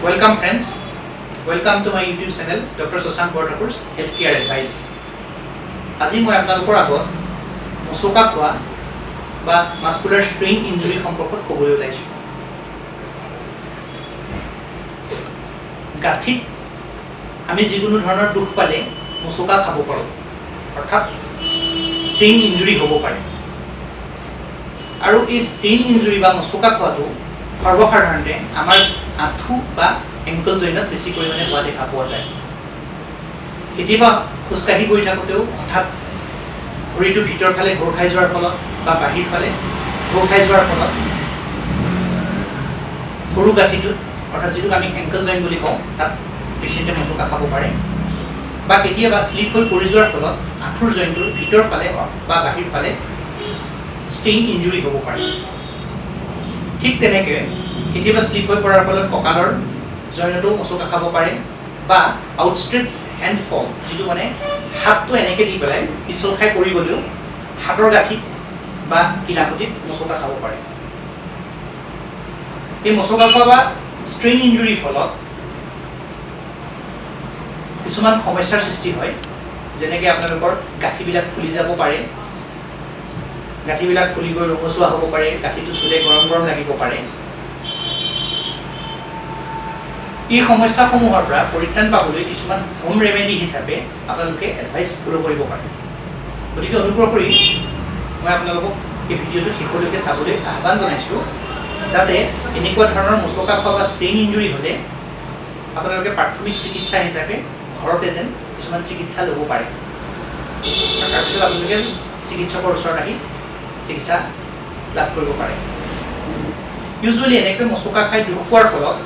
Welcome friends, welcome to my YouTube channel Dr. Shashank Borthakur's Healthcare Advice. আজি মই আপোনালোকৰ আগত মোচকা খোৱা বা মাস্কুলাৰ ষ্ট্ৰেইন ইনজুৰি সম্পৰ্কত ক'বলৈ ওলাইছোঁ। গাঁঠিত আমি যিকোনো ধৰণৰ দুখ পালে মোচকা খাব পাৰোঁ, অৰ্থাৎ ষ্ট্ৰেইন ইনজুৰি হ'ব পাৰে। আৰু এই ষ্ট্ৰেইন ইনজুৰি বা মোচকা খোৱাটো সৰ্বসাধাৰণতে আমাৰ আঁঠু বা এংকল জইনত বেছি পৰিমাণে হোৱা দেখা পোৱা যায়। কেতিয়াবা খোজকাঢ়ি গৈ থাকোঁতেও হঠাৎ ভৰিটো ভিতৰ ফালে ঘোৰ খাই যোৱাৰ ফলত বা বাহিৰ ফালে ঘোৰ খাই যোৱাৰ ফলত সৰু গাঁঠিটোত, অৰ্থাৎ যিটোক আমি এংকল জইন বুলি কওঁ, তাত পেচেণ্টে মোচকা খাব পাৰে। বা কেতিয়াবা শ্লিপ হৈ পৰি যোৱাৰ ফলত আঁঠুৰ জইনটোৰ ভিতৰ ফালে বা বাহিৰ ফালে ষ্ট্ৰেইন ইনজুৰি হ'ব পাৰে। ঠিক তেনেকৈ কেতিয়াবা শ্লিপ হৈ পৰাৰ ফলত কঁকালৰ জইনতো মোচকা খাব পাৰে বা আউটষ্ট্ৰেচ হেণ্ড ফল, যিটো মানে হাতটো এনেকৈ দি পেলাই পিছল খাই পৰি গ'লেও হাতৰ গাঁঠিত বা কিলাকুটিত মোচকা খাব পাৰে। এই মোচকা খোৱা বা ষ্ট্ৰেইন ইনজুৰিৰ ফলত কিছুমান সমস্যাৰ সৃষ্টি হয়, যেনেকৈ আপোনালোকৰ গাঁঠিবিলাক ফুলি যাব পাৰে, গাঁঠিবিলাক ফুলি গৈ ৰঙচুৱা হ'ব পাৰে, গাঁঠিটো চুলে গৰম গৰম লাগিব পাৰে। এই সমস্যাসমূহৰ পৰা পৰিত্ৰাণ পাবলৈ কিছুমান হোম ৰেমেডি হিচাপে আপোনালোকে এডভাইচ ফ'ল' কৰিব পাৰে। গতিকে অনুগ্ৰহ কৰি মই আপোনালোকক এই ভিডিঅ'টো শেষলৈকে চাবলৈ আহ্বান জনাইছোঁ, যাতে এনেকুৱা ধৰণৰ মোচকা খোৱা বা ষ্ট্ৰেইন ইনজুৰি হ'লে আপোনালোকে প্ৰাথমিক চিকিৎসা হিচাপে ঘৰতে যেন কিছুমান চিকিৎসা ল'ব পাৰে। তাৰপিছত আপোনালোকে চিকিৎসকৰ ওচৰত আহি চিকিৎসা লাভ কৰিব পাৰে। ইউজুৱেলি এনেকৈ মোচকা খাই দুখ পোৱাৰ ফলত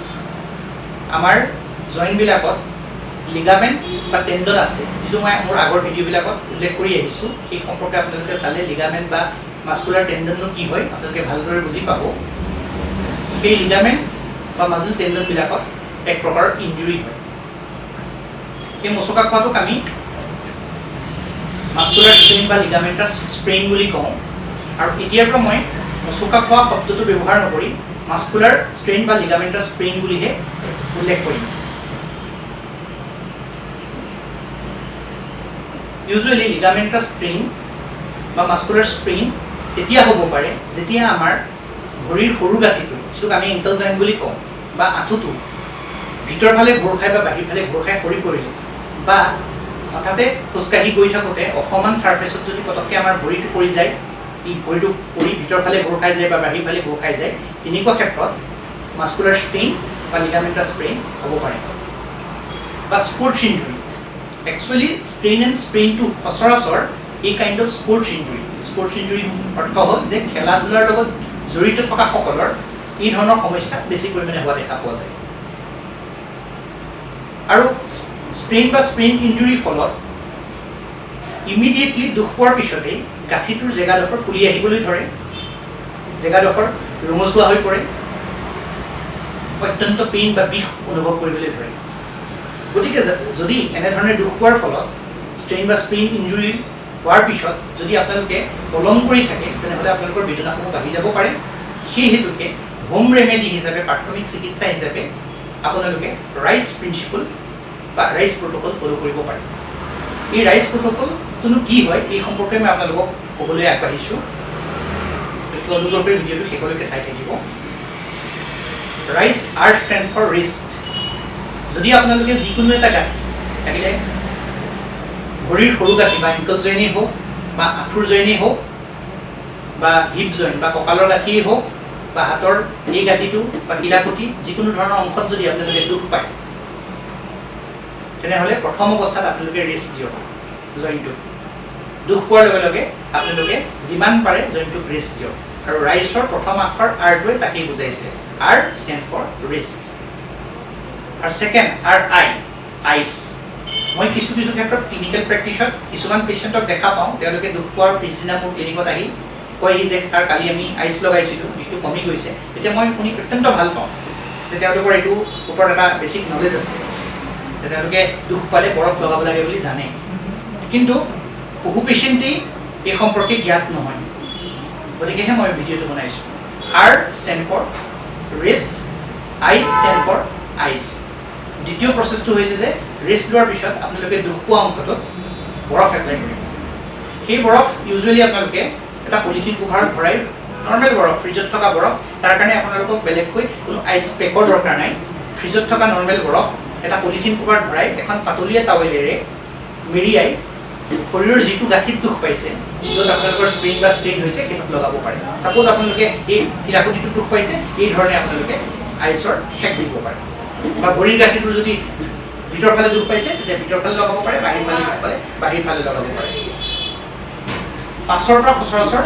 আমাৰ জইনবিলাকত লিগামেণ্ট বা টেণ্ডন আছে, যিটো মই মোৰ আগৰ ভিডিঅ'বিলাকত উল্লেখ কৰি আহিছোঁ। সেই সম্পৰ্কে আপোনালোকে চালে লিগামেণ্ট বা মাস্কুলাৰ টেণ্ডননো কি হয় আপোনালোকে ভালদৰে বুজি পাব। সেই লিগামেণ্ট বা মাজুল টেণ্ডনবিলাকত এক প্ৰকাৰৰ ইনজুৰি হয়। এই মোচকা খোৱাটোক আমি মাস্কুলাৰ ষ্ট্ৰেইন বা লিগামেণ্টাছ স্প্ৰেইন বুলি কওঁ। আৰু এতিয়াৰ পৰা মই মোচকা খোৱা শব্দটো ব্যৱহাৰ নকৰি মাস্কুলাৰ ষ্ট্ৰেইন বা লিগামেণ্টাছ স্প্ৰেইন বুলিহে উল্লেখ কৰিম। ইউজুৱেলি লিগামেণ্টাছ স্প্ৰেইন বা মাস্কুলাৰ স্প্ৰেইন তেতিয়া হ'ব পাৰে যেতিয়া আমাৰ ভৰিৰ সৰু গাঁঠিটো, যিটোক আমি এংকল জইন বুলি কওঁ, বা আঁঠুটো ভিতৰ ফালে ঘোৰ খাই বা বাহিৰ ফালে ঘোৰ খাই সৰি পৰিলে বা হঠাতে খোজকাঢ়ি গৈ থাকোঁতে অসমান ছাৰ্ফেচত যদি পটককৈ আমাৰ ভৰিটো পৰি যায়, ই ভৰিটো পৰি ভিতৰ ফালে ঘোৰ খাই যায় বা বাহিৰ ফালে ঘোৰ খাই যায়, তেনেকুৱা ক্ষেত্ৰত মাস্কুলাৰ ষ্ট্ৰেইন বা লিগামেণ্টাছ স্প্ৰেইন হ'ব পাৰে। বা sports injury, actually strain and স্প্ৰেইনটো সচৰাচৰ এই kind of sports injury. Sports injury অৰ্থ হ'ল যে খেলা ধূলাৰ লগত জড়িত থকাসকলৰ এই ধৰণৰ সমস্যা বেছি পৰিমাণে হোৱা দেখা পোৱা যায়। আৰু ষ্ট্ৰেইন বা স্প্ৰেইন ইনজুৰিৰ ফলত ইমিডিয়েটলি দুখ পোৱাৰ পিছতেই গাঁঠিটোৰ জেগাডোখৰ ফুলি আহিবলৈ ধৰে, জেগাডোখৰ ৰঙচুৱা হৈ পৰে, অত্যন্ত পেইন বা বিষ অনুভৱ কৰিবলৈ ধৰে। গতিকে যদি এনেধৰণে দুখ পোৱাৰ ফলত ষ্ট্ৰেইন বা স্প্ৰেইন ইনজুৰি হোৱাৰ পিছত যদি আপোনালোকে পলম কৰি থাকে, তেনেহ'লে আপোনালোকৰ বেদনাসমূহ বাঢ়ি যাব পাৰে। সেই হেতুকে হোম ৰেমেডি হিচাপে, প্ৰাথমিক চিকিৎসা হিচাপে আপোনালোকে ৰাইচ প্ৰিন্সিপল বা ৰাইচ প্ৰট'কল ফ'ল' কৰিব পাৰে। এই ৰাইচ প্ৰট'কলটোনো কি হয় এই সম্পৰ্কে মই আপোনালোকক ক'বলৈ আগবাঢ়িছোঁ। গতিকে অনুগ্ৰহ কৰি ভিডিঅ'টো শেষলৈকে চাই থাকিব। RICE, R stand for rest. যদি আপোনালোকে যিকোনো এটা গাঁঠি, লাগিলে ভৰিৰ সৰু গাঁঠি বা এংকল জইনেই হওক বা আঁঠুৰ জইনেই হওক বা হিপ জইন বা কঁকালৰ গাঁঠিয়েই হওক বা হাতৰ এই গাঁঠিটো বা কিলাকুটি, যিকোনো ধৰণৰ অংশত যদি আপোনালোকে দুখ পায়, তেনেহ'লে প্ৰথম অৱস্থাত আপোনালোকে ৰেষ্ট দিয়ক জইনটোক। দুখ পোৱাৰ লগে লগে আপোনালোকে যিমান পাৰে জইনটোক ৰেষ্ট দিয়ক। আৰু ৰাইচৰ প্ৰথম আখৰ আৰটোৱে তাকেই বুজাইছে, আৰ ষ্টেণ্ড ফৰ ৰেষ্ট। আৰু ছেকেণ্ড আৰ I, আইচ। মই কিছু কিছু ক্ষেত্ৰত ক্লিনিকেল প্ৰেক্টিছত কিছুমান পেচেণ্টক দেখা পাওঁ, তেওঁলোকে দুখ পোৱাৰ পিছদিনা মোৰ ক্লিনিকত আহি কয়হি যে ছাৰ কালি আমি আইচ লগাইছিলোঁ, বিষটো কমি গৈছে। তেতিয়া মই শুনি অত্যন্ত ভাল পাওঁ যে তেওঁলোকৰ এইটো ওপৰত এটা বেছিক নলেজ আছে, যে তেওঁলোকে দুখ পালে বৰফ লগাব লাগে বুলি জানে। কিন্তু বহু পেচেণ্টেই এই সম্পৰ্কে জ্ঞাত নহয়। গতিকেহে মই ভিডিঅ'টো বনাইছোঁ। R stand for rest, I stand for ice. দ্বিতীয় প্ৰচেছটো হৈছে যে ৰেষ্ট লোৱাৰ পিছত আপোনালোকে দুখ পোৱা অংশটোত বৰফ এপ্লাই কৰিব। সেই বৰফ ইউজুৱেলি আপোনালোকে এটা পলিথিন কভাৰত ভৰাই, নৰ্মেল বৰফ, ফ্ৰিজত থকা বৰফ, তাৰ কাৰণে আপোনালোকক বেলেগকৈ কোনো আইচ পেকৰ দৰকাৰ নাই। ফ্ৰিজত থকা নৰ্মেল বৰফ এটা পলিথিন কভাৰত ভৰাই এখন পাতলীয়া টাৱেলেৰে মেৰিয়াই শৰীৰৰ যিটো গাঁঠিত দুখ পাইছে, য'ত আপোনালোকৰ স্প্ৰিং বা ষ্ট্ৰেইন হৈছে, সেইটোত লগাব পাৰে। ছাপ'জ আপোনালোকে এই কিলাকুটিটোত দুখ পাইছে, এই ধৰণে আপোনালোকে আইচৰ সেক দিব পাৰে। বা ভৰিৰ গাঁঠিটোৰ যদি ভিতৰ ফালে দুখ পাইছে, তেতিয়া ভিতৰ ফালে লগাব পাৰে, বাহিৰ ফালে দুখ পালে বাহিৰ ফালে লগাব পাৰে। 5ৰ পৰা সচৰাচৰ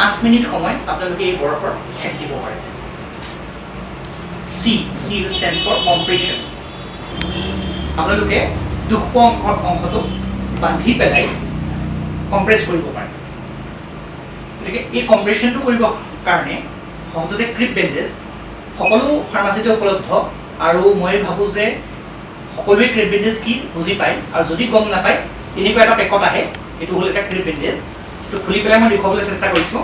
8 মিনিট সময় আপোনালোকে এই বৰফৰ সেক দিব পাৰে। C, C stands for compression. আপোনালোকে দুখ পোৱা অংশটোক বান্ধি পেলাই কম্প্ৰেছ কৰিব পাৰে। গতিকে এই কম্প্ৰেশ্যনটো কৰিবৰ কাৰণে সহজতে ক্ৰিপ বেণ্ডেজ সকলো ফাৰ্মাচীতে উপলব্ধ, আৰু মই ভাবোঁ যে সকলোৱে ক্ৰিপ বেণ্ডেজ কি বুজি পায়, আৰু যদি গম নাপায় এনেকুৱা এটা পেকত আহে, এইটো হ'ল এটা ক্ৰিপ বেণ্ডেজ। এইটো খুলি পেলাই মই দেখুৱাবলৈ চেষ্টা কৰিছোঁ।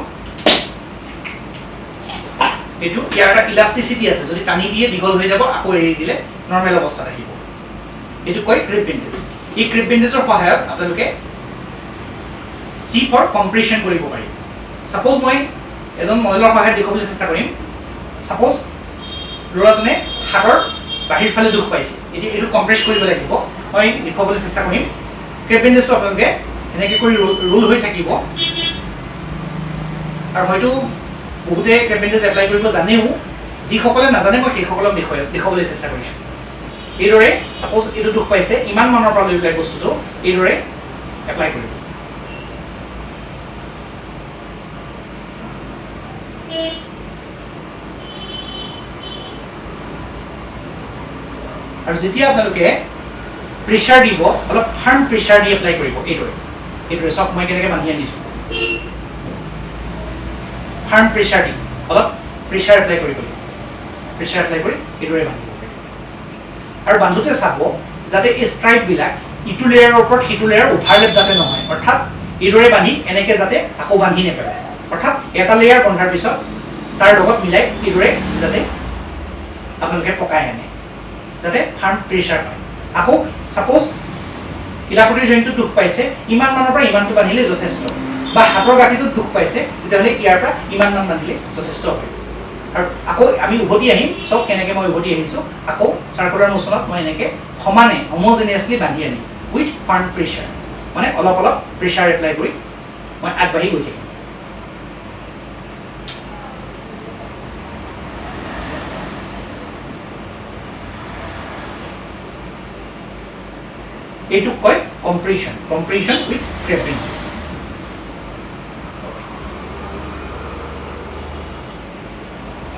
এইটো ইয়াৰ এটা ইলাষ্টিচিটি আছে, যদি টানি দিয়ে দীঘল হৈ যাব, আকৌ এৰি দিলে নৰ্মেল অৱস্থাত আহিব। এইটো কয় ক্ৰিপ বেণ্ডেজ। এই ক্ৰিপ বেণ্ডেজৰ সহায়ত আপোনালোকে চি ফৰ কম্প্ৰেশ্যন কৰিব পাৰি। ছাপ'জ মই এজন মডেলৰ সহায়ত দেখুৱাবলৈ চেষ্টা কৰিম। ছাপ'জ ল'ৰাজনে হাতৰ বাহিৰ ফালে দুখ পাইছে, এতিয়া এইটো কম্প্ৰেছ কৰিব লাগিব, মই দেখুৱাবলৈ চেষ্টা কৰিম। ক্ৰেপ বেণ্ডেজটো আপোনালোকে এনেকৈ কৰি ৰোল হৈ থাকিব, আৰু হয়তো বহুতে ক্ৰেপ বেণ্ডেজ এপ্লাই কৰিব জানেও, যিসকলে নাজানে মই সেইসকলক দেখুৱাবলৈ চেষ্টা কৰিছোঁ। এইদৰে ছাপ'জ এইটো দুখ পাইছে, ইমান মানৰ পৰা লৈ পেলাই বস্তুটো এইদৰে এপ্লাই কৰিব। আৰু যেতিয়া আপোনালোকে প্ৰেছাৰ দিব, অলপ ফাৰ্ম প্ৰেছাৰ দি এপ্লাই কৰিব, এইদৰে এইদৰে চাওক মই কেনেকৈ বান্ধি আনিছোঁ। ফাৰ্ম প্ৰেছাৰ দি অলপ প্ৰেছাৰ এপ্লাই কৰিব লাগিব, প্ৰেছাৰ এপ্লাই কৰি এইদৰে বান্ধিব পাৰিব। আৰু বান্ধোতে চাব যাতে এই ষ্ট্ৰাইপবিলাক ইটো লেয়াৰৰ ওপৰত সিটো লেয়াৰ অভাৰলেপ যাতে নহয়, অৰ্থাৎ এইদৰে বান্ধি এনেকৈ যাতে আকৌ বান্ধি নেপেলায়, অৰ্থাৎ এটা লেয়াৰ বন্ধাৰ পিছত তাৰ লগত মিলাই এইদৰে যাতে আপোনালোকে পকাই আনে, যাতে ফাৰ্ম প্ৰেছাৰ পায়। আকৌ ছাপ'জ কিলাকুটিৰ জইণ্টটোত দুখ পাইছে, ইমান মানৰ পৰা ইমানটো বান্ধিলে যথেষ্ট, বা হাতৰ গাঁঠিটোত দুখ পাইছে, তেতিয়াহ'লে ইয়াৰ পৰা ইমানমান বান্ধিলে যথেষ্ট হয়। আৰু আকৌ আমি উভতি আহিম, চাওক কেনেকৈ মই উভতি আহিছোঁ। আকৌ চাৰ্কুলাৰ মোশ্যনত মই এনেকৈ সমানে হোম'জেনিয়াছলি বান্ধি আনিম উইথ ফাৰ্ম প্ৰেছাৰ, মানে অলপ অলপ প্ৰেছাৰ এপ্লাই কৰি মই আগবাঢ়ি গৈ থাকিম। এইটোক কয় compression, compression with crepe bandage.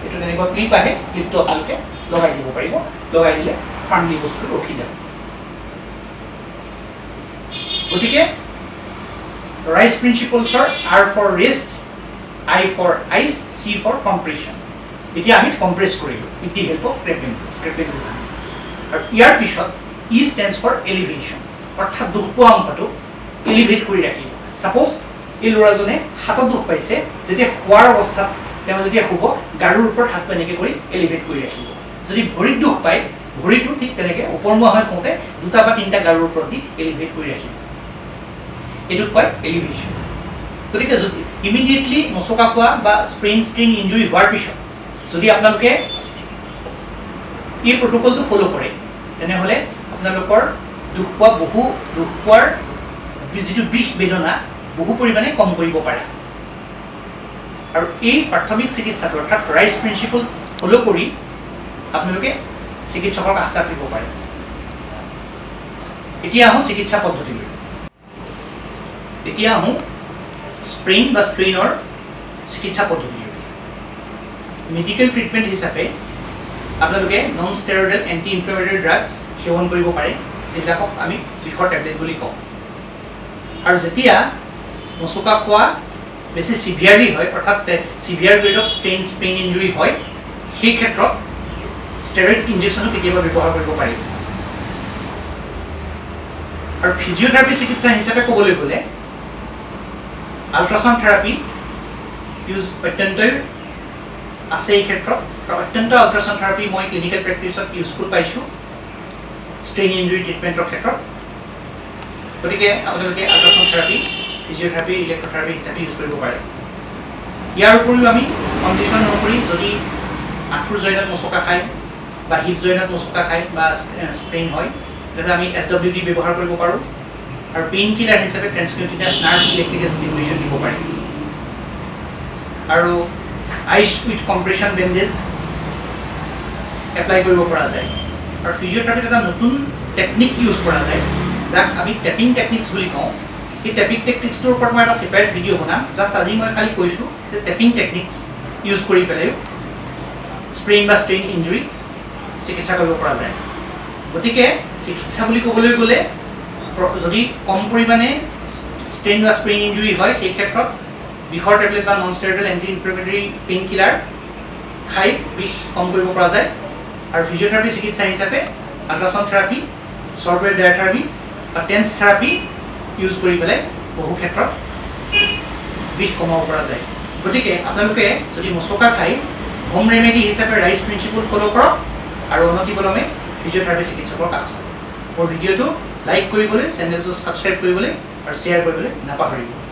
এইটো তেনেকুৱা ক্লিপ আহে, ক্লিপটো আপোনালোকে লগাই দিব পাৰিব, লগাই দিলে ফাৰ্মলি বস্তুটো ৰখি যাব। গতিকে rice প্ৰিন্সিপলছৰ R for rest, I for ice, C for compression. এতিয়া আমি কম্প্ৰেছ কৰিলোঁ with the help of crepe bandage, crepe bandage. আৰু ইয়াৰ পিছত ই ষ্টেণ্ডছ ফৰ এলিভেশ্যন, অৰ্থাৎ দুখ পোৱা অংশটো এলিভেট কৰি ৰাখিব। ছাপ'জ এই ল'ৰাজনে হাতত দুখ পাইছে, যেতিয়া শোৱাৰ অৱস্থাত তেওঁ যেতিয়া শুব, গাৰুৰ ওপৰত হাতটো এনেকৈ কৰি এলিভেট কৰি ৰাখিব। যদি ভৰিত দুখ পায়, ভৰিটো ঠিক তেনেকৈ ওপৰমুৱা হৈ শুওঁতে দুটা বা তিনিটা গাৰুৰ ওপৰত দি এলিভেট কৰি ৰাখিব। এইটোক কয় এলিভেশ্যন। গতিকে যদি ইমিডিয়েটলি মচকা খোৱা বা স্প্ৰেইন স্ক্ৰীণ ইঞ্জুৰি হোৱাৰ পিছত যদি আপোনালোকে এই প্ৰট'কলটো ফ'ল' কৰে, তেনেহ'লে আপোনালোকৰ দুখ পোৱা বহু দুখ পোৱাৰ যিটো বিষ বেদনা বহু পৰিমাণে কম কৰিব পাৰে। আৰু এই প্ৰাথমিক চিকিৎসাটো অৰ্থাৎ ৰাইচ প্ৰিন্সিপল ফ'ল' কৰি আপোনালোকে চিকিৎসকৰ কাষ চাপিব পাৰে। এতিয়া আহোঁ চিকিৎসা পদ্ধতিলৈ। এতিয়া আহোঁ স্প্ৰেইন বা ষ্ট্ৰেইনৰ চিকিৎসা পদ্ধতিলৈ। মেডিকেল ট্ৰিটমেণ্ট হিচাপে আপোনালোকে non steroidal anti inflammatory drugs সেৱন কৰিব পাৰে, যিবিলাকক আমি বিষৰ টেবলেট বুলি কওঁ। আৰু যেতিয়া মচকা খোৱা বেছি চিভিয়াৰলি হয়, অৰ্থাৎ severe grade of sprain injury হয়, সেই ক্ষেত্ৰত ষ্টেৰইড ইনজেকশ্যনো কেতিয়াবা ব্যৱহাৰ কৰিব পাৰি। আৰু ফিজিঅ'থেৰাপি চিকিৎসা হিচাপে ক'বলৈ গ'লে আল্ট্ৰাচাউণ্ড থেৰাপি ইউজ অত্যন্তই আছে এই ক্ষেত্ৰত আৰু অত্যন্ত আল্ট্ৰাচাউণ্ড থেৰাপি মই ক্লিনিকেল প্ৰেক্টিছত ইউজফুল পাইছোঁ ষ্ট্ৰেইন ইঞ্জুৰি ট্ৰিটমেণ্টৰ ক্ষেত্ৰত। গতিকে আপোনালোকে আল্ট্ৰাচাউণ্ড থেৰাপি ফিজিঅ'থেৰাপি, ইলেক্ট্ৰথেৰাপি হিচাপে ইউজ কৰিব পাৰে। ইয়াৰ উপৰিও আমি কণ্ডিশ্যন অনুসৰি যদি আঁঠুৰ জইনত মোচকা খায় বা হিপ জইনত মোচকা খায় বা স্প্ৰেইন হয়, তেতিয়াহ'লে আমি এছডব্লিউ ডি ব্যৱহাৰ কৰিব পাৰোঁ আৰু পেইন কিলাৰ হিচাপে ট্ৰেন্সকিউটিনিয়াছ নাৰ্ভ ইলেক্ট্ৰিকেল ষ্টিমুলেশ্যন দিব পাৰি আৰু ice with compression bandage apply কৰিব পৰা যায়। আৰু ফিজিঅ'থেৰাপিত এটা নতুন টেকনিক ইউজ কৰা যায়, যাক আমি টেপিং টেকনিক্স বুলি কওঁ। সেই টেপিং টেকনিক্সটোৰ ওপৰত মই এটা ছেপাৰেট ভিডিঅ' বনাম। জাষ্ট আজি মই খালি কৈছোঁ যে টেপিং টেকনিক্স ইউজ কৰি পেলাইও স্প্ৰেইন বা ষ্ট্ৰেইন ইঞ্জুৰি চিকিৎসা কৰিব পৰা যায়। গতিকে চিকিৎসা বুলি ক'বলৈ গ'লে যদি কম পৰিমাণে ষ্ট্ৰেইন বা স্প্ৰেইন ইঞ্জুৰি হয়, সেই ক্ষেত্ৰত বিষৰ টেবলেট বা non steroidal anti inflammatory pain killer খাই বিষ কম কৰিব পৰা যায় আৰু ফিজিঅ'থেৰাপি চিকিৎসা হিচাপে আল্ট্ৰাচাউণ্ড থেৰাপি, শ্বৰ্টৱেভ ডায়েথেৰাপি বা টেন্স থেৰাপি ইউজ কৰি পেলাই বহু ক্ষেত্ৰত বিষ কমাব পৰা যায়। গতিকে আপোনালোকে যদি মোচকা খাই, হোম ৰেমেডি হিচাপে ৰাইচ প্ৰিন্সিপল ফ'ল' কৰক আৰু অনতিপলমে ফিজিঅ'থেৰাপি চিকিৎসকৰ কাষ চাপক। মোৰ ভিডিঅ'টো লাইক কৰিবলৈ, চেনেলটো ছাবস্ক্ৰাইব কৰিবলৈ আৰু শ্বেয়াৰ কৰিবলৈ নাপাহৰিব।